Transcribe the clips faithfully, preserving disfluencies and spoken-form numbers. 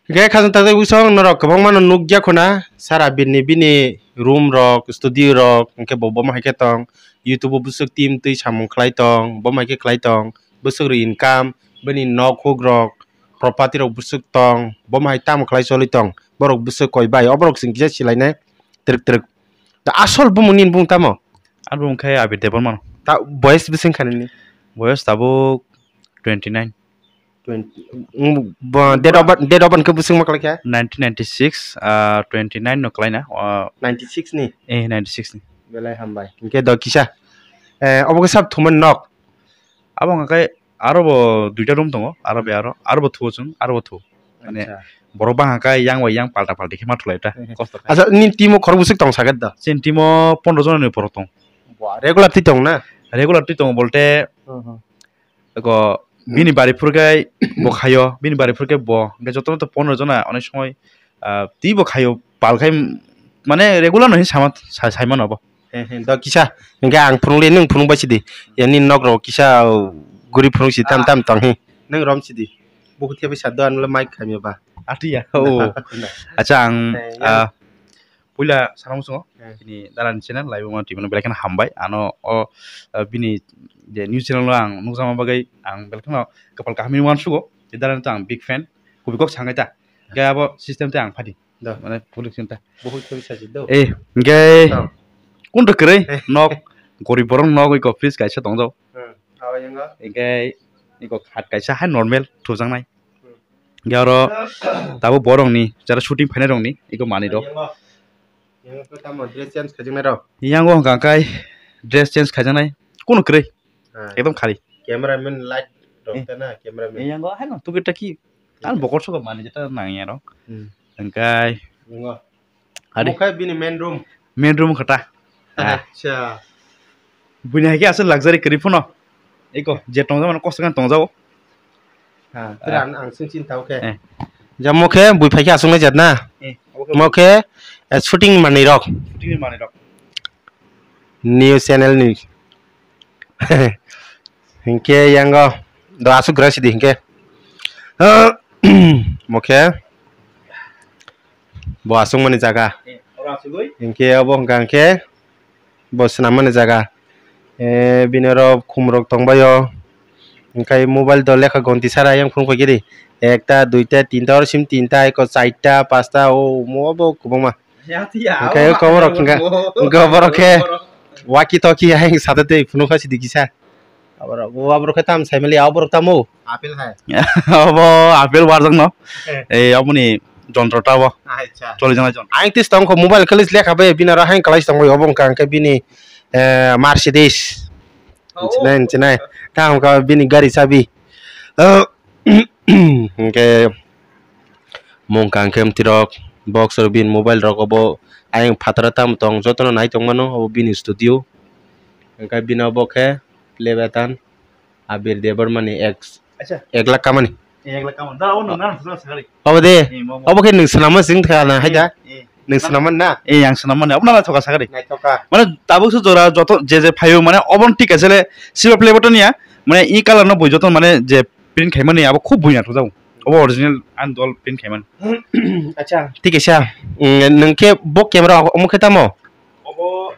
Hingke khajang tajak bisong norok kwbangma no nukya khuna, sara bini, bini room rok, studio rok, hingke bo bomo hai khe tong, YouTube o bwswk team twi samung khlai tong, bomo hai khe khlai tong, bwswk rok income, bini nok huk rok, property rok bwswk tong, bomo hai tamo khlai choli tong, borok bwswk koi bai, o borok chwng kisa silainai twrwk twrwk. Da asol bumung nini bumung tamo? Ani bumung khe Abir Debbarma no. Ta boyes bwswk kha nini? Boyes tabuk twenty nine. Twenty. Wng, bo, date of birth, date of birth khe bwswk ma kwlai kha? Nineteen ninety six, ah, twenty nine no kwlai na, ah, ninety six ni? Eh, ninety six ni. Belai hambai. Hingke do kisa. Eh, obo khe sab thuman nok? Abo hwnka khe aro bo duita room tongo, aro bai aro, aro bo thuo chwng, aro bo thuo. Mane acha. Borok bangkha khe yang bai yang palta palti khe ma thulai ta. Kosto khe. Acha, nini team o khorok bwswk tong sakhe da? Chini team o pondro jona ni borok tong. Ba, regular twi tong na? Regular twi tongo bolte, hmm, hmm, eko bini bari phur khe bo khaio, bini bari phur khe bo, hingke joto joto pondro jona onek somoi, ah, twi bo khaio, pal khai, mane regular no hin sama, sa-, saimano bo. He, he, do kisa, hingke ang phunukli, nwng phunuk bai sidi. Yani nok rok kisa, uh, guri phunuk si tam tam tong hi. Nwng rom sidi. Buku thiya bai sa do, ano le mic khamya ba. Atiya, oh. Acha, ang, eh, ah, puila sana musungo. Eh. Bini dalan channel, live ma tibino belai kheno hambai. Ano, o, ah, bini je news channel no ang nukjakma bagwi ang belai kheno kapal kaham ni uansugo. Je dalan to ang big fan. Kubui kok sangai ta. Khe abo system te ang phadi. Do. Mane, public center. Buhut khe bisa jik do. Eh, hingke, oh, kun rw kwrwi, eh, nok, gorib borok nok iko fridge kaisa tongjak. Hmm. Abo yango? Hingke, iko khat kaisa hai normal thujaknai. Hmm. Hingke oro tabuk borokni, jara shooting phainai rokni, iko manwi rok. Yango, yango khe tamo dress change khaijaknai rok? Yango hwnka khe dress change khaijaknai, kun rw kwrwi. Ah. Ekdom khali. Cameraman light rok, eh, ta na, cameraman. Eh, yango hai no, tuki taki. Ang bokor soko mani jeta nang ya rok. Hmm. Engkai. Nungo. Adi. Omo khe bini main room. Main room khata. Ah. Acha. Buini hai khe asal luxury kwrwi phano. Eko je tongjak mano kosto khe tongjak o. Ha, ah, pura ang, ang sing chin tau khe. Eh. Ja mo khe bui phai khe aswk nai jat na. Eh, omo khe, mo khe, eh, shooting manwi rok. Shooting manwi rok. New channel ni. Hinkhe yango do aswk gra sidi hinkhe. Mo khe bo aswk mani jaga. Hinkhe obo hwnka hinkhe bo swnam mani jaga. Eh, bini oro khum rok tong bai o. Hinkhe mobile do lekha gonti sara yang phung phaikhe di. Ekta, duita, tinta, oro sim tinta, eko charta, pasta, o omo bo kwbangma. Hinkhe abo koborok hwnka, hwnka borok khe walkie talkie hai sade tei phunukha sidi kisa. Aborok, o aborok khe tam saimali, aborok tamo? Apple hai. Abo apple warjak no. Eh. Ei, aboni jontro ta bo. Acha. Choli jana jon. Ang tis tongkho mobile khalis lekha bai bini aro hang kalai tongwi obo hwnka hwnkhe bini, eh, Mercedes. Oh. Chinai, chinai. Tamo kha bini gari chabi. Eh, Hingke mungkang khe mtirok box rok bini mobile rok obo ayang phataro tamo tong jotono nai tongmano obo bini studio. Hingke bini obo khe play button Abir Debbarma ni ex. Acha. Ek lakh kamani. Ek lakh kamani. Da, o nang nang sakali. Obo de. Eh, mo, mo. Obo khe nwng swnamma sing thaya na hai da. Eh, eh. Nwng swnamman na? Eh, ang swnamman. Abo nang thoka sakari. Naithoka. Mane tabuk se jora joto je je phaio mane obon thik asele silver play button ya. Mane e color no bui joto mane je print khaimani abo khub bui nathok jago. Obo original an dol print khaimani. Acha, thik asa. Mm, nwng khe bo camera omo khe tamo? Obo,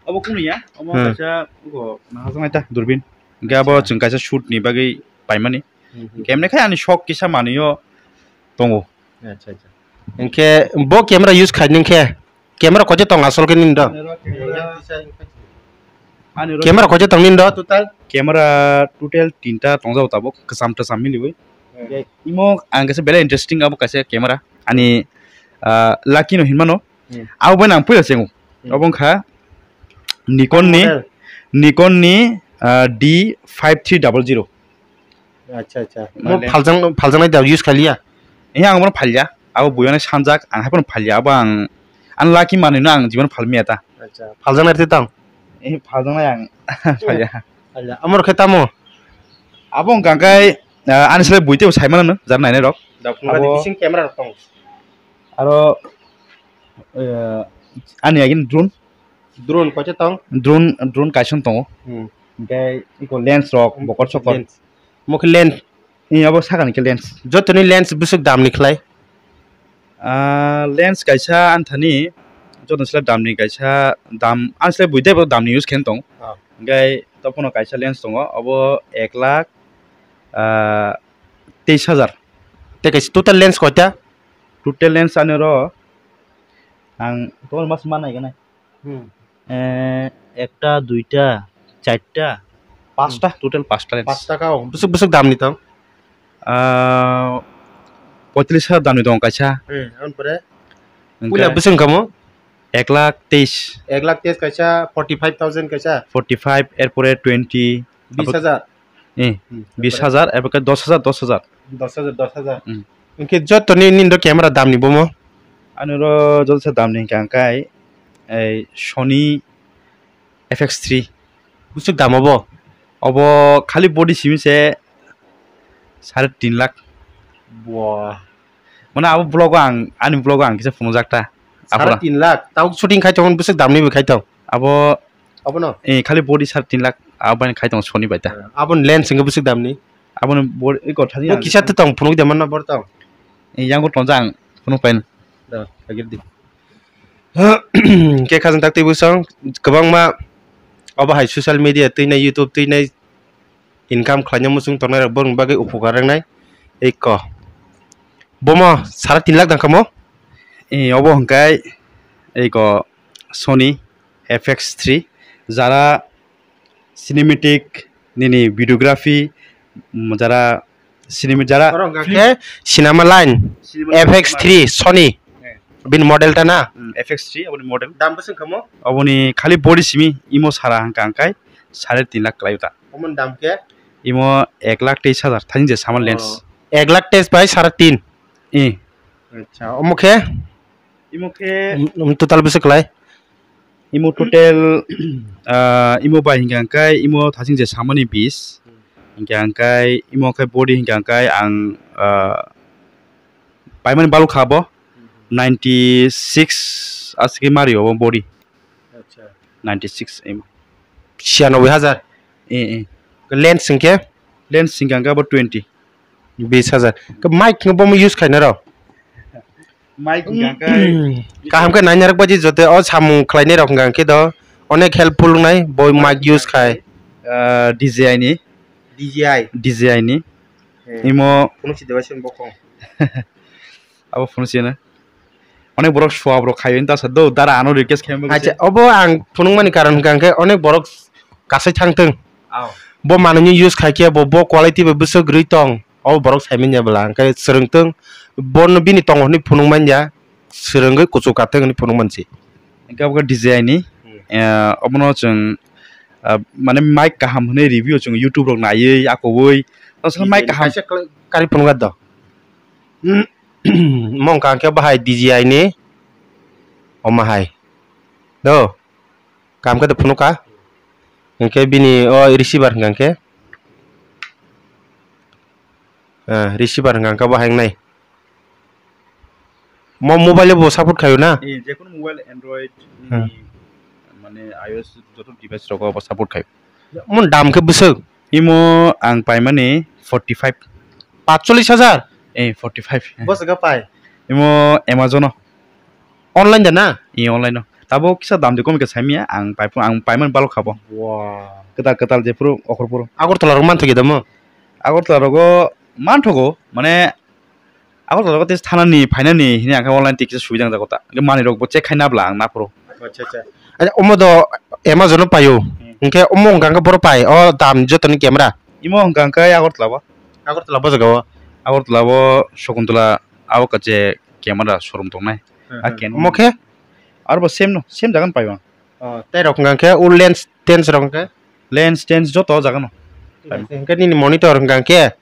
obo kunu ya. Omo hmm, kaisa ugo nahajak nai ta durbin. Hingke abo acha, chwng kaisa shoot ni bagwi paimani. Hmm, hmm. Kemne khe ani shok kisa manwi o tongo. Acha, acha. Hingke bo camera use khaini khe camera koche tong asol khe nini do? Ani ro-, camera koche tong nini do total? Camera total tinta tongjago tabuk, kwcham twcham miliwi. Hmm. Imo ang kaisa belai interesting abo kaisa camera. Ani, ah, Lucky no hinmano. Hmm. Abo bai nang puila chengo. Hmm. Abo wngkha Nikon ni, model? Nikon ni, ah, D five three double zero. Acha, acha. Mo mane phaljang, phaljangnai da use khaliya? Eh, ang bono phalya. Abo buino sanjak, ang hai bono phalya. Abo ang, ang Lucky manwi no ang jibon phalmaya ta. Acha, phaljangnai rite tang? Eh, phaljangnai ang phalya. Phalya. Amor khe tamo? Abo wngkha khe, ah, ani slai buiteo saimano no, jar nainai rok. Abo bising camera rok tong. Aro, eh, ani agin drone. Drone koicha tong? Drone, drone kaisa tongo. Hmm. Hingke iko lens rok, hmm, bokol sokol. Lens. Mo khe lens. Ni abo sakani khe lens. Jotoni lens bwswk dam ni khlai? Ah, lens kaisa ani thani joto sle damni kaisa dam, ani sle buidai bo damni use khe tong. Ah. Hingke topono kaisa lens tongo, obo ek lakh, ah, teis hajar. Tei kaisa total lens koita? Total lens ani ro ang total mas ma nai gana. Hmm. Eh, ekta, duita, charta, pasta, hmm, total pasta lens. Pasta kao. Bwswk bwswk damni tong? Ah, poitris hajar damni tong kaisa. Hmm, ampore? Hingke puila bwswk kamo? Ek lakh teis. Ek lakh teis kaisa, forty five thousand kaisa. Forty five, erpore twenty. Bis hajar. Eh, hmm, bis hajar, ebo khe dos hajar, dos hajar. Dos hajar, dos hajar. Hmm. Hingke joto ni, nini do camera damni bomo? Ani ro joto se damni hingka hingkai, ei Sony F X three. Bwswk dam obo? Obo khali body simi se sare tin lakh. Bo. Mane abo vlog o ang, ani vlog o ang kisa phunukjak ta. Sare tin lakh? Tao shooting khai tong, bwswk damni bo khai tong? Abo Abono? Eh, khali body sar tin lakh, abo bai khai tong Sony bai ta. Eh, aboni lens hingke bwswk damni? Aboni body, eko thani. Bo kisa te tong phunuk de manna bor tong. Eh, yango tong jang phunuk pain. Da, agir di. Ke khajang tak twi bwsong kwbangma obo hai social media twi nai YouTube twi nai income khlaina muchung tongnai rok borokni bagwi upukar wngnai. Eko. Bomo sara tin lakh dangkha mo? Eh, obo hwnkhe eko Sony F X three, jara cinematic nini videography, mm, jara cinema, jara oro hwnkha film khe cinema line cinema F X three line. Sony. Eh. Bini model ta na? Mm, F X three aboni model. Dam bwswk kha mo? Aboni khali body simi imo sara hwnkha hwnkhe sare tin lakh kwlai ta. Omoni dam khe? Imo ek lakh teis hajar thani je sama lens. Oh. Ek lakh teis bai sara tin. Eh. Acha, omo khe? Imo khe um, um, total bwswk kwlai? Imo total, ah, imo bai hingka hingkai imo thasing je samani bis. Hmm. Hingka hingkai imo khe body hingka hingkai ang, ah, paimani balukha bo. Hmm. Ninety six aswk mario bo body. Acha. Ninety six imo. Chiyanoboi hajar? Eh, eh. Lens hingke? Lens hingka hingka bo twenty. Bis hajar. Ke mic hingke bo use khaina rok? Mic hingka hingka kaham khe nainarok baji jote o samung khlainai rok hingka hingke do onek helpful wngnai bo mic use khai. Ah, D J I ni. D J I? D J I ni. Eh. Imo phunuk si debai sini bokong. Abo phunuk si na. Onek borok suwa borok khayo ta sa do dara ano request khayo. Acha, obo ang phunukmani karon hingka hingke onek borok kasai thangtong. Aw. Bo manwi use khai khe bo, bo quality bai bwswk rwi tong. Obo borok sai manya bwla hingke swrwngtong. Bono bini tongo hwnwi phunuk manya. Swrwngwi kuchuk kathok hwnwi phunuk mansi. Hingke abo khe D J I ni. Hmm. Eh, obono chwng, ah, mane mic kaham hwnwi review chwng YouTube rok naiwi akobwi. Aswk mic kaham. Kaisa kari phunukha do. Mo wngkha hwnkhe bahai D J I ni omo hai. Do. Kaham khe do phunukha. Hwnkhe bini o receiver hwnkha hwnkhe. Ah, receiver hwnkha hwnkhe bahai wngnai. Mo mobile bo support khayo na? Eh, jekunu mobile Android, hmm, nini, mane iOS joto device rogo bo support khayo. Mon dam khe bwswk? Imo ang paimani forty five. Patchollis hajar? Eh, forty five. Bo jaga pai? Imo Amazon o. Online da na? Eh, online o. Tabo kisa dam de kom ke saimya, ang pai, ang paimani balok khabo. Wow. Kwtal kwtal je puro okhor puro. Agartala rok manthogo da mo? Agartala rogo manthogo, mane Agartala rogo tei thanani phainani hini ang khe online tei kisa subida wngjago ta. Hingke manwi rok bo check khai nabla ang naphuru. Acha, acha. Acha, omo do Amazon o paio. Hmm. Hingke omo wngkha hingke boro pai, o dam jotoni camera. Imo wngkha hingke Agartala bo. Agartala bo jaga o? Agartala bo Shakuntala abo kache camera showroom tongnai. Hmm, ah, hmm. Omo khe? Aro bo same no, same jaga ni paio ang. Oh, tei rok hingka khe o lens tens rok hingka? Lens tens joto o jaga no. Hingka khe nini monitor hingka khe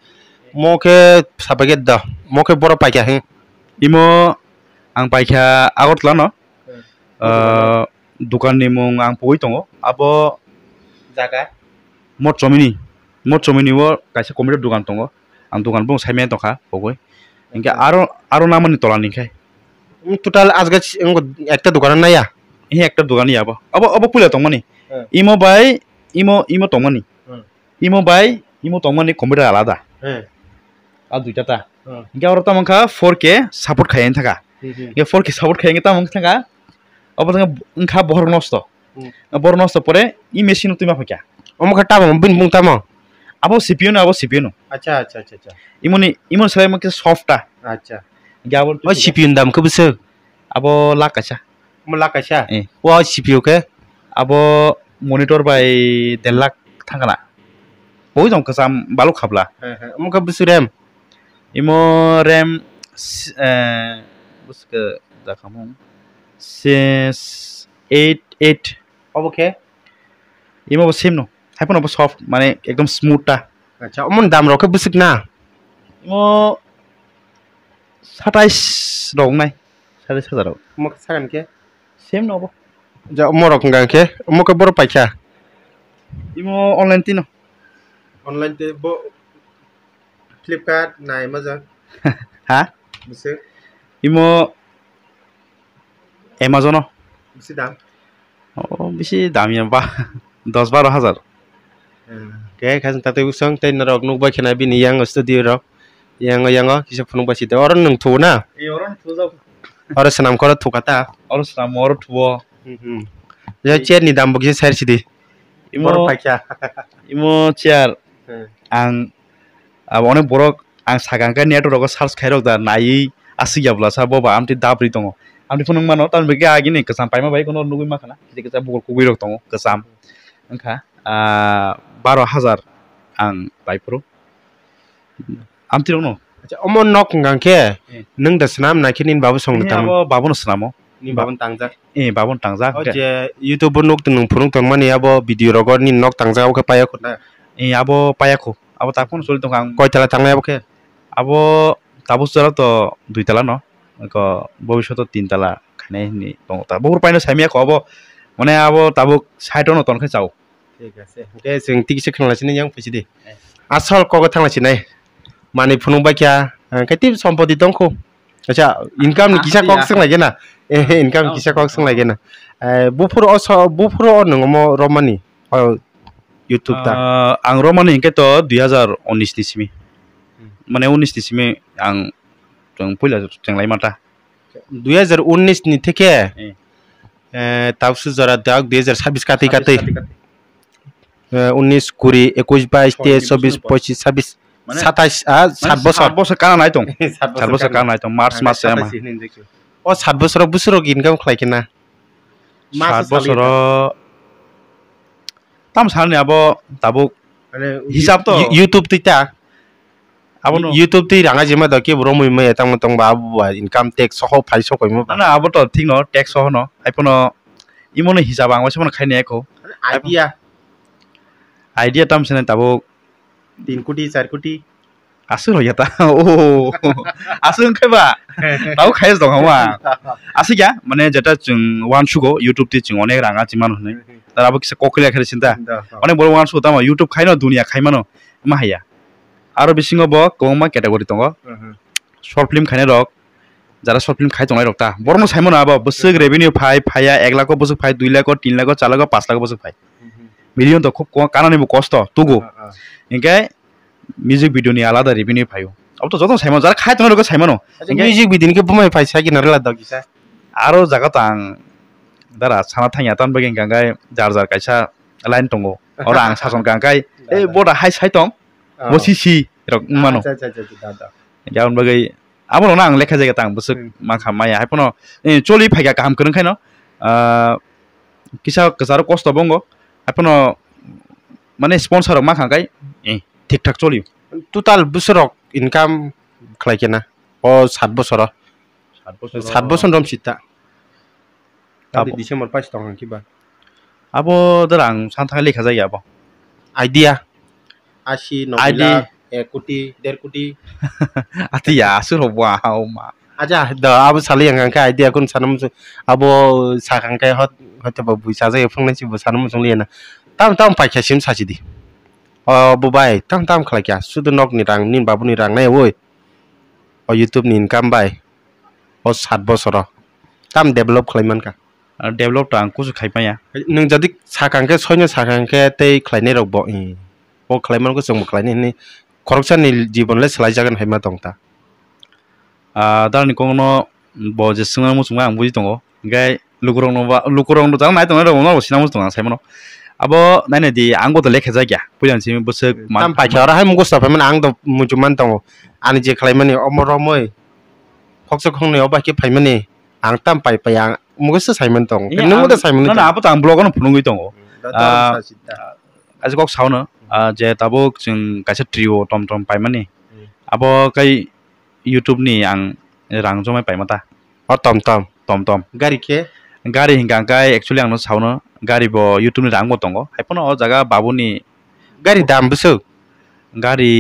mo khe sapai khe da, mo khe boro paikha hing. Imo ang paikha Agartala no. Hmm. Ah, dukan ni mung ang pogwi tongo. Abo jaga? Mot Chomini. Mot Chomini o kaisa computer dukan tongo. Ang dukan bung saimaya tongkha pogwi. Hingke acha. Aro, aro namani tola ni khe. Total asgach wngkha ekta dukan naya? He, ekta dukan ya abo. Abo, abo puila tongmani. Hmm. Imo bai, imo, imo tongmani. Hmm. Imo bai, imo tongmani computer alada. Hmm. A duita ta. Hmm. Hingke oro tamo wngkha four K support khai thaka. Mhm. Ye four K support khai nge tamo thanga. Obo thanga wngkha bohrok nosto. Hmm. Bohrok nosto pore i machine twi ma phakya. Omo khe tamo bini bung tamo? Abo C P U no, abo C P U no. Acha, acha, acha, acha. Imoni, imoni sai mo khe soft ta. Acha. Ge abo o C P U ni dam khe bwswk? Abo lakh kaisa. Omo lakh kaisa? Eh. O C P U khe? Abo monitor bai der lakh thangkana. Boi jong kwcham baluk khabla. He, he. Omo khe bwswk RAM? Imo RAM s-, eh, bwswk dakhamung. Ses eight eight. Obo khe? Imo bo same no. Haiphano bo soft, mane ekdom smooth ta. Acha, omoni dam rok khe bwswk na? Imo satais rok nai. Satais hajar rok. Omo khe sagan khe? Same no bo. Ja, omo rok hwnka khe, omo khe borok paikha. Imo online tino. Online te bo Flipkart nai majak. Ha? Bwswk? Imo Amazon o. Bisi dam? O, bisi dam ya ba. Dos baro hajar. Hmm. Khe kha chwng tatwi bwswng tei norok nukbai khna bini yang studio rok. Yang, yang kisa phunuk bai sidi. Oro nwng thuo na? E, oro thuo jao. Oro swnam koro thuka ta? Oro swnam, oro thuo. Hmm, hmm. Ya chair ni dam bo kisa sair sidi. Imo, oro paikha. Imo chair. Hmm. Ang Abo onek borok ang sakang khe net rogo search khairok da naiwi aswk ya bwlasa bo ba amtwi dap rwi tongo. Amtwi phunuk mano tamni bagwi agini kwcham paima bai kheno nugwi mankha na kisa kisa bukur kubui rok tongo kwcham wngkha ah, baro hajar ang pai phuru amtwi rokno. Acha, omo nok hwnka khe eh, nwng da swnam nai khe nini babu song eh, tamo? Abo babuno swnamo. Ni babon tangjak. Eh, babon tangjak. O je YouTube o nuk nwng phunuk tongmani abo video rogo ni nok tangjak abo khe paya khuna. Eh, abo paya khu. Abo tak phano choli tongkha ang. Koi tala tangnai abo khe? Abo tabuk jora to dui tala no. Ko bobishoto tin tala khainai hinwi tongo ta. Bukur paino saimaya kho abo. Mane abo tabuk side ono tonkhe chao. Thik ase. Hwnkhe chwng tikisa khwna laisini yang phaisidi. Eh. Asol kogo thang laisinai. Manwi phunuk bai kha, hwnkhe tei sompoti tongkhu. Acha, income ni kisa kok swng lai gena. Eh, income kisa kok swng lai gena. Eh, buphuru o so, buphuru o nwng omo romani. O YouTube ta. Ah, ang romani hwnkhe to dui hazar unis ni simi. Hmm. Mane unis ni simi ang chwng puila chwng lai mata. Dui hazar unis ni theke, eh, tabuk jora dak dui hazar sabis katwi katwi. Eh, unis, kuri, ekush, bais, teis, chobis, pochis, sabis, satais, ah, sat bosor. Sat bosor kana nai tong. Sat bosor kana nai tong. March mas se ama. O sat bosor o bwswk rok income khlai khe na? Sat bosor o tam sani abo tabuk hisab to. YouTube twi ta. Abono YouTube twi rang ajima da kebo romwi maya tangma tongba abo ba income tax soho phai sokoimo ba. Na abo to thik no tax soho no. Ai pono imo no hisab ang waisa mano khaini ekho. Idea. Idea tam sene tabuk tin koti, char koti. Aswk rok ya ta. Oh. Aswk wngkhe ba. Tabuk khaiya tong hama. Aswk ya mane jeta chwng uansugo YouTube twi chwng onek rang achimano hinwi. Tara abo kisa kokri ya khe sinta. Onek borok uansugo tamo YouTube khaino dunia khaimano. Ma haya. Aro bisingo bo kwbangma category tongo. Mhm. Short film khainai rok, jara short film khai tongnai rok ta. Borokno saimano abo bwswk revenue phai, phaiya ek lakh o bwswk phai, dui lakh o, tin lakh o, char lakh o, panch lakh o bwswk phai. Mhm. Million to khub ko-, kanani bo kosto, tugo. Ah, ah. Hinkhe music video ni alada revenue phaio. Abo to joto saimano, jara khai tongnai rok saimano. Acha, hinkhe music video ni khe bumai phai sai khe narwla dagi sa. Aro jaga to ang dara sana thangya, tamni bagwi hinkhe jar jar kaisa line tongo. Oro ang sason kha hinkhe, ei boda hai sai tong. Oh. Bo sisi rok wngmano. Acha, acha, acha, acha, da, da. Aboni bagwi abo rokno ang lekha jagao tang bwswk mankha maya. Haiphano, eh, choli phaikha kaham kwrwng khaino, ah, kisa kwcharo kosto bo wngo. Haiphano mane sponsor rok mankha khe, eh, thik thak choli. Total bwswk rok income khlai khe na o sat bosoro? Sat bosoro. Sat bosor rom sita. Tamni December paisa tong ang kiba. Abo dara ang san thangwi lekha jaya abo. Idea. Asi, noboi lakh, ek koti, der koti. Ati ya, aswk rok bo aha o ma. Acha, do abo sali ang khe idea kun sana muchung. Abo sakang khe hot, hot ba bui sajak phungnai si bo sana muchung liya na. Tam tam paikha sim sachidi. O bo bai, tam tam khlai kya. Sudu nok ni rang, nin babu ni rang nai oi. O YouTube ni income bai o sat bosoro tam develop khlai mankha? Ah, develop to ang kusu khai maya. Nwng jodi sakang khe, soino sakang khe tei khlainai rok bo, eh, bo khlai mankha, chwngbo khlainai hinwi khoroksa ni jibon le swlai jagani hai ma tong ta. Ah, darni kokno Bo je swngna muchungma ang buji tongo. Hingke lukurokno ba, lukurokno jang nai tongnai rokno bo sina muchung tongo ang saimano. Abo naina di ang bo to lekha jak ya. Puila simi bwswk Hmm, man tam paikha oro hai mugusta phaimani ang do muchung man tongo. Ani je khlaimani omo romoi khoksa khoknwi obo hai khe phaimani ang tam pai pai ang mugusta saimani tongo. Iya, Nungbo ang, da saimani na, na, tongo. Abo to ang vlog-o no phunugwi tongo. Hmm, da Ah, to sa sita. Kaisa kok saono, ah, je tabuk chwng kaisa trio tom tom paimani. Hmm. Abo kai YouTube ni ang rang jomai paima ta. O tom tom. Tom tom. Gari khe? Gari hingka hingkai actually ang no saono, gari bo YouTube ni rang bo tongo. Hai phano o jaga babuni Gari dam bwswk? Gari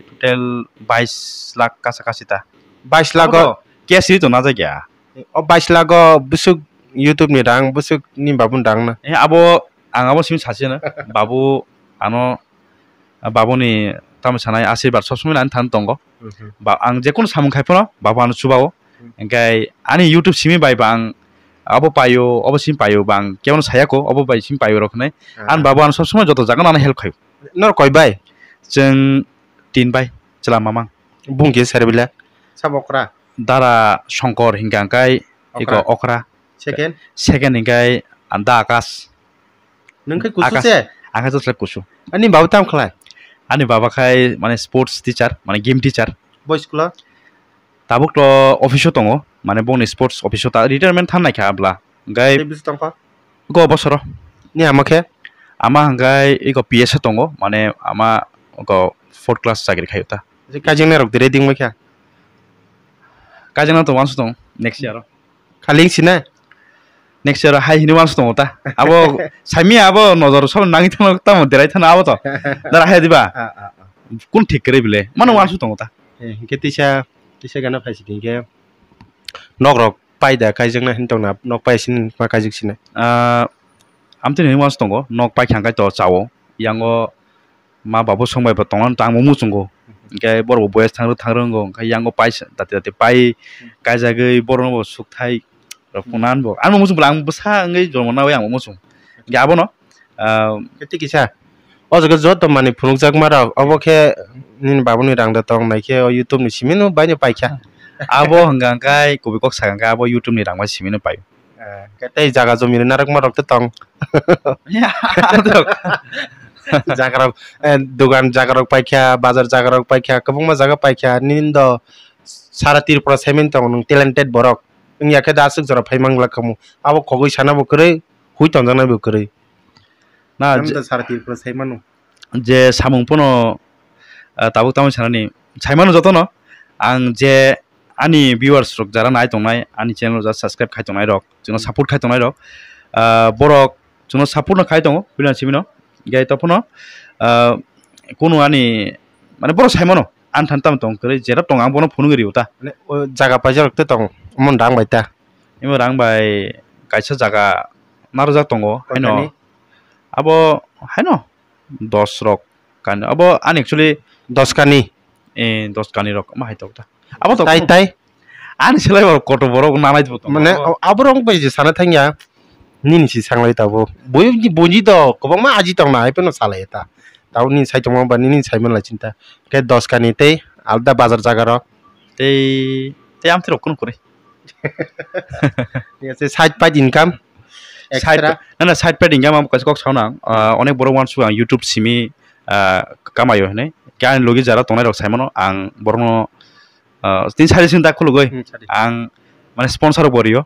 total bais lakh kasa kasi ta. Bais lakh o? Abo to cash ri to na jagya. O bais lakh o bwswk YouTube ni rang, bwswk ni babuni rang na? Eh, abo ang abo simi sasi na. Babu ano, ah, babuni tamo sanai asirwad sob somoi ani thani tongo. Mhm. Ba, ang jekunu samung khai phano, babu ano chubao. Hmm. Hingke ani YouTube simi bai ba ang abo paio, obo simi paio ba ang kebono saya ko, obo bai simi paio rok hinui. Ah. Ani babu ano sob somoi joto jaga no ano help khaio. Nor koi bai? Chwng tin bai, chwla mamang. Bung khe sari bila? Sabo okra? Dara Shongkor hingka hingkai iko Okra. Okra. Second? Second hingkai Da Akash. Nung khe kusu Akash, se? Ang khe joto kusu. Ani baba tam khlai? Ani baba khai mane sports teacher, mane gym teacher. Boi school o? Tabuk to office o tongo, mane bongni sports office o ta retirement than naikha abla. Gai Tei bisi tongkha? Go bosoro. Ni ama khe? Ama hingkai iko P S o tongo, mane ama go fourth class chakri khayo ta. Je kajingnai rok dire ding kha? Kajingna to wansu tong next year o. Khaling sina? Next year hai hini wansu tongo ta. Abo saimi abo nojor sal nangi thano tamo derai thano abo to. Dara hai diba? Ah, ah, ah. Kun thik kre bile. Mano Eh. Wansu tongo ta. Eh, hingke tisa, tisa gana phaisi hingke nok rok pai da kaijakna hin tongna, nok pai sin ma kaijak sina. Ah, amtini hini wansu tongo, nok pai khangkai to chao. Yango ma babu song bai bo tongna tang bo muchungo. Hingke borok bo boyes thang thang rongo, hingke yango pai sa, dati dati pai kaijagwi borok no bo sukthai rok Hmm. Kunan bo. Ano muchung bwla ang bwsa wngwi jormo nawi ang muchung. Hingke abono, ah, Khe tei kisa. O jaga joto manwi phunukjakma rok, obo khe nini babuni rang da tong nai khe o YouTube ni simi no bai no paikha. Abo hwnka hwnkhe kubui kok sakha hwnkhe abo YouTube ni rang bai simi no paio. Eh, khe tei jaga jumi rwna rwkma rok tei tong. Ya, adok. Jaga rok, eh, dugan jaga rok paikha, bazar jaga rok paikha, kwbangma jaga paikha, nini do sara Tripura saiman tongo nwng talented borok. Wngya khe da aswk jora phai mangla khamu. Abo khogwi sana bo kwrwi, hui tonjaknai bo kwrwi. Na, Tamo je, da sara Tripura saimano. Je samung pono, ah, tabuk tamo sanani, saimano jotono, ang je ani viewers rok jara nai tongnai, ani channel jara subscribe khai tongnai rok, chwngno Hmm. Support khai tongnai rok, ah, borok chwngno support no khai tongo, bini simino, gai tophono, ah, kunu ani, mane borok saimano, ani thani tamo tong kwrwi, jera tong ang bono phunugwi rio ta. Mane, o jaga paisa rok te tong, omo rang bai ta. Imo rang bai kaisa jaga narwkjak tongo, haino Koitani? Abo haino dos rok kani. Abo ani actually Dos kani? Eh, dos kani rok ma hai tok ta. Abo tok. Tai, tai? Ani selai borok kotor borok nanai bo tongo. Mane, abo o-, abo rok bai je sana thangya, nini si sanglai tabo. Boi, boi to kwbangma aji tong na, hai phano salai ta. Tabo nini sai tongma ba nini sai man lai chinta. Khe dos kani tei alda bazar jaga rok. Tei, tei amtwi rok kunu kwrwi. Yes, side paid income. Side, extra. Na, na, side paid income amo kaisa kok sauna ang, ah, onek borok uansuk ang YouTube simi, ah, kamaio hinui. Khe ani logi jara tongnai rok saimano ang borokno, ah, tini sari sini tak khulugoi. Hmm, sari. Ang mane sponsor bo rio.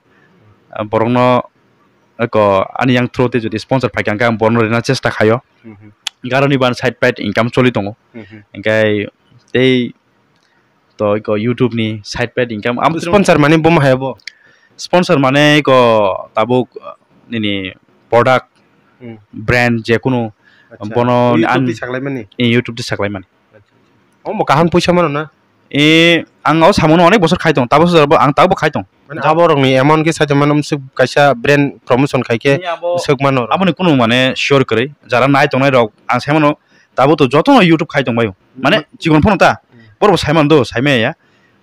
Ah, borokno eko ani yang through tei jodi sponsor phaikha hwnkhe ang borokno rina chesta khaio. Hmm, hmm. Garoni ban side paid income choli tongo. Hmm, hmm. Hingkhe tei To iko YouTube ni side paid income. Am Sponsor mane buma hai bo? Sponsor mane iko tabuk, uh, nini product, Hmm. Brand je kunu Acha. Bono YouTube an-, di saklai mani? Eh, YouTube di saklai mani. Acha, acha. Omo kaham puisa mano na? Eh, ang o samono onek bosor khai tong, tabuk sojak bo ang tabuk khai tong. Mane abo rok ni emon khe sai mano, mswk kaisa brand promotion khai khe Ni abo, mswk mano. Aboni kunu mane sure kwrwi, jara nai tongnai rok ang sai mano, tabuk to joto no YouTube khai tong bai. Mane Hmm. chikon phano ta. Hmm. Borok bo sai man do, sai maya ya.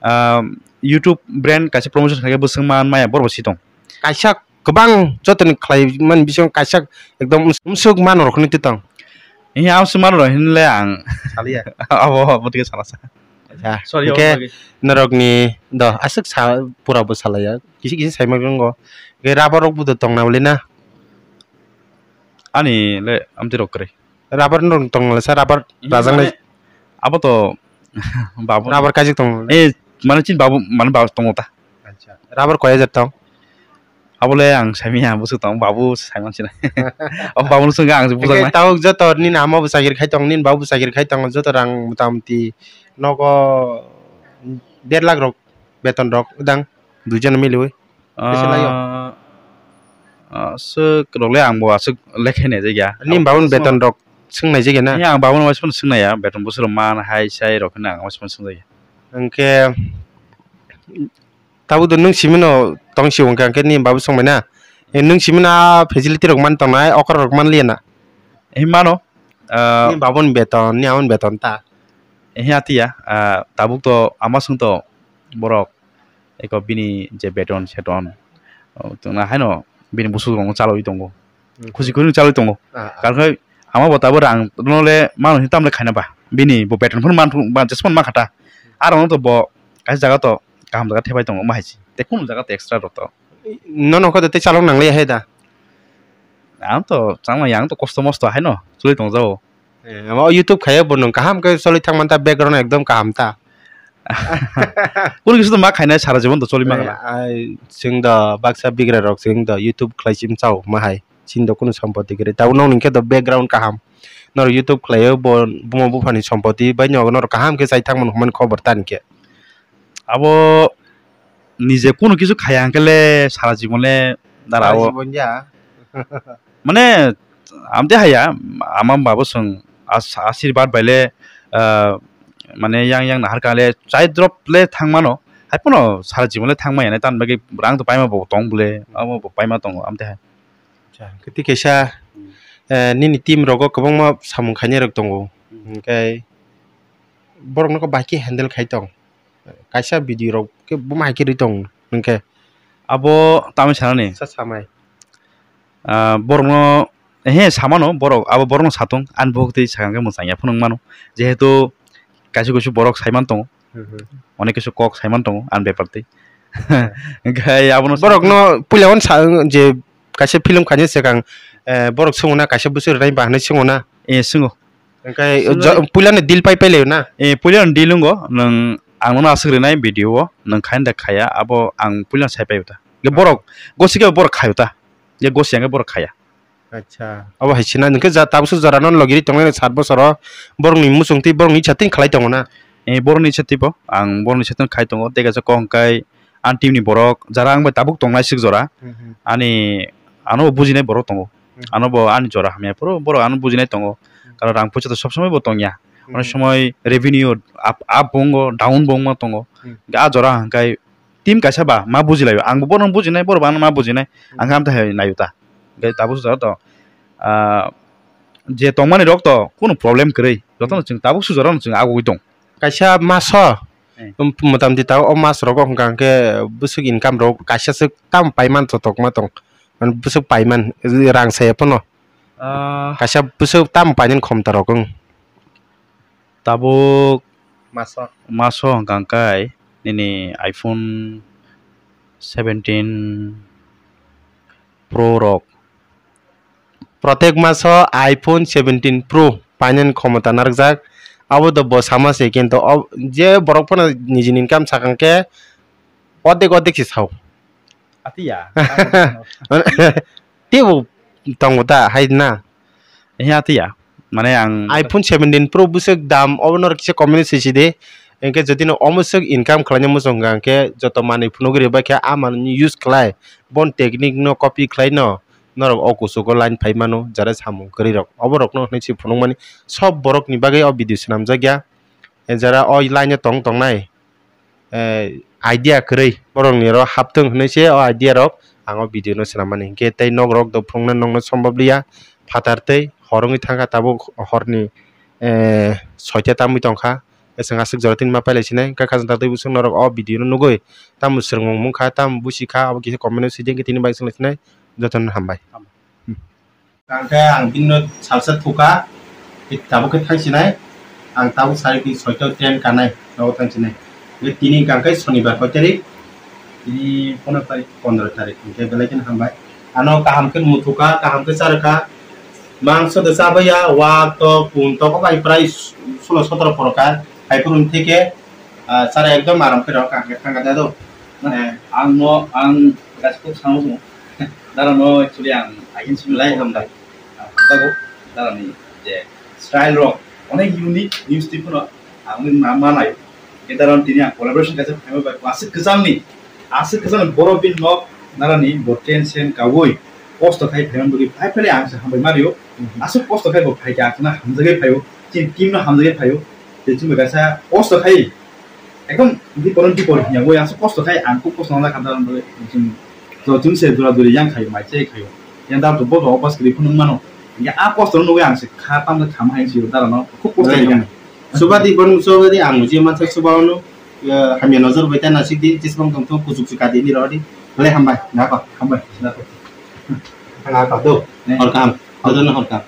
Ah, YouTube brand kaisa promotion khaikhe bwswk man maya, borok bo si tong. Kaisa kwbang jotoni khlai man bising kaisa ekdom mswk man rok ni tong. Iya, ang swk man rok hinle ang. Saliya. Abo, abo tike sana sa. Ah, sorry, hwnkhe obo bagwi. Norokni do aswk sa pura bo salaiya. Kisi kisi saima wngo. Hwnkhe rubber rok bo do tongna uli na? Ani le amtwi rok kwrwi. Rubber no tong le sa rubber. Iya, rajang le. Mane, abo to babu. Rubber kaijak tong le. Eh, mane chin babu, mane babu tongo ta. Acha. Rubber koi hajar tong? Abo le ang saimanya, bwswk tong, babu saiman sina. O babu no swngkha ang bujak nai. Tawk joto nini ama bwsakir khai tong, nini babu bwsakir khai tong, joto rang mota moti nogo der lakh rok beton rok dang, duijon miliwi. Bisi laio? Ah, ah, aswk rok le ang bo aswk lekhe nai jakya. Nini babuni beton rok swng nai jakya na? Ni ang babuni waisa phano swng nai ya, beton bwswk rok man hai sai rok hinwi ang waisa phano swng jakya. Hwnkhe tabuk do nwng simi no tong si hwnkhe, hwnkhe nini babu swng bai na? Eh, nwng simi na facility rok man tong nai, okra rok man liya na? Eh, mano. Ah, nini babuni beton, nini amoni beton ta? Eh, atiya, ah, tabuk to ama swng to borok. Eko bini je beton seton, o, tongna haino bini bwswk rokno chalwi tongo. Hmm. Khusi khusi chalwi tongo. Ah, ah. Karon khai ama bo tabuk rang no le mano hinwi tamle khaina ba. Bini bo beton phano man thung, ba jesmano ma khata. Aro no to bo kaisa jaga to kaham jaga thebai tongo ma hai se. Te kunu jaga to extra rok to. Nono kho de tei chalok nang le hai da. Ang to chang yang to kosto mosto haino chwlwi tong jao. Eh, omo YouTube khaiya bo nwng kaham khe choli thang man ta, background ekdom kaham ta. Kunu kisa to ma khainai sara jibon to choli ma. Eh, khana. Ai, chwng do baksa bigra rok chwng do YouTube khlai chim chao ma hai. Chini do kunu sompoti kwrwi. Tabuk nokni khe do background kaham. Norok YouTube khlaio bo buma buphani sompoti bai nogo norok kaham khe chai thang mano hwnmani khobor ta hwnkhe. Abo nije kunu kisu khaya hwnkhe le sara jibon le dara o. Sara jibon ya. Mane, amte haya, ama babo chwng as-, asirwad bai le, ah, mane yang yang nahar ka le chai drop le thang mano. Hai pono sara jibon le thang maya nai, tan bagwi rang to paima bo tong bole, amo bo paima tongo, amte hai. Acha, kwtwi kaisa, eh, nini team rogo kwbangma samung khainai rok tongo. Hmm. Hwnkhe borok no khe bai khe handle khai tong. Kaisa video rok khe buma hai khe rwi tong hwnkhe. Abo tamni sanani. Sa samai. Ah, borokno, ehe, samano borok, abo borokno satung, ani bukhuk twi sakha hwnkhe mwchangya phunuk mano. Jehetu kaisa kusu borok saiman tongo. Hmm, hmm. Onek kisu kok saiman tongo ani bepar twi. Hwnkhe abono borokno puila on sa, je kaisa film khaina swkang, eh, borok swngo na kaisa bwswk rwnai ba hinwi swngo na? Eh, swngo. Hwnkhe puilano deal pai pai laio na? Eh, puilano deal wngo, nwng ang nono aswk rwnai video o, nwng khaina da khaya, abo ang puilano sai paio ta. Hwnkhe borok gosi khe borok khaio ta. Je gosi hwnkhe borok khaya. Acha. Abo hai sina, hwnkhe ja tabuk swk jora no logi ri tongnai sat bosoro, borokni muchung twi borokni icha twi khlai tongo na? Eh, borokni icha twi bo, ang borokni icha twi khai tongo, tei kaisa kok hwnkhe ani team ni borok, jara ang bai tabuk tongnai swk jora. Hmm, hmm. Ani, ano bo bujinai borok tongo. Hmm. Ano bo ani jora hamya phuru, borok ano bujinai tongo. Hmm. Karon rang puisa to sob somoi bo tongya. Hmm. Onek somoi revenue up, up bo wngo, down bo wngma tongo. Hmm. Hwnkhe a jora hwnkhe team kaisa ba ma bujilaio. Ang bo borok no bujinai, borok bo ano ma bujinai. Hmm. Ang khe amtwi hai naio ta. Hwnkhe tabuk sujaro to, ah, je tongmani rok to kunu problem kwrwi. Jotono chwng tabuk sujaro no chwng agugwi tong. Kaisa maso, eh, um, motamti ta o mas rogo hwnkha hwnkhe bwswk income rok kaisa swk tamo paiman totokma tong. Mane bwswk paiman rang saya phano. Ah. Kaisa bwswk tamo painani khomta rok wng. Tabuk maso, maso hwnkha hwnkhe nini iPhone seventeen Pro rok. Protek maso iPhone seventeen Pro painani khomota narwkjak. Abo do bo sama se, kintu o, je borok phano nijini income sakang khe ordek ordek se sao. Atiya. Teibo tongo ta hai na? He, atiya. Mane ang iPhone seventeen Pro bwswk dam, obo norok kisa comment sisi di. Hwnkhe jodi no omo swk income khlaina muchung hwnkha hwnkhe joto manwi phunugwi rwbaikha, a manwi use khlai, bon technique no copy khlai no norok o kuchugo line phai mano, jara samung kwrwi rok. Obo rok no hwnwi se phunukmani sob borok ni bagwi o video swnamjak ya. Jara o line o tong tongnai, eh, idea kwrwi borokni oro hapthwng hwnwi se o idea rok ang o video no swnammani. Hinkhe tei nok rok do phunukna nokno sombab liya, phatar tei hor wngwi thangkha, tabuk horni, eh, soita tamwi tongkha. Chwng aswk jora tini ma pailai sinai, hinkhe khajang tatwi bwswk norok o video no nugwi tamo swrwngmung wngkha, tamo busikha, abo kisa comment o sidi, hinkhe tini bai swnglaisini jotono hambai. Hwnkhe ang bini no salsa thuka, tabuk khe thangsinai. Ang tabuk sari di soito train kanai, nogo thang sinai. Tini hwnkha khe sonibar koi tarik? Tini pondro tarik. Pondro tarik, hwnkhe belai kheno hambai. Ano kaham khe muthukha, kaham khe charwkha. Mangso de chabaiya, wak tok, pun tok, bai prai sulo sotoro poroka. Hai phuru theke, ah, chara ekdom aram khe rok, kaham khe thangkha de do. Eh, ang no, ang kaisa kok sango. Dara no actually ang against you. Belai hambai. Ah, hamjago. Dara ni je style rok onek unique, new style phano ang ma, manai. Ke dara tini ang collaboration kaisa phaima bai aswk kwchangni, aswk kwchangni borok bini nok narani bo tension kaui kosto khai phaima bagwi phai phai ang se hambai mario. Mhm. Aswk kosto khai bo phai kha, aswk na hamjagwi phaio, chini team no hamjagwi phaio. Tei chini kaisa kosto khai ekdom bipor bipor hiya, bo aswk kosto khai, ang khub kosto nang kha dara bagwi. To chwng se dura duri yang khayo, mai che khayo. Yang dara to bo opas kri phunung mano. Ya a kosto nugwi ang se kha tam kha ma hai si dara no khub kosto belai kha. Subadi bon subadi ang je mansa subano, eh, hamya nojor bai ta nasik di, jisbang tong tong kuchuk chuk adi ni rodi. Belai hambai, nako. Hambai, nako. Nako do. Ne. Hor kaham. Hor kaham.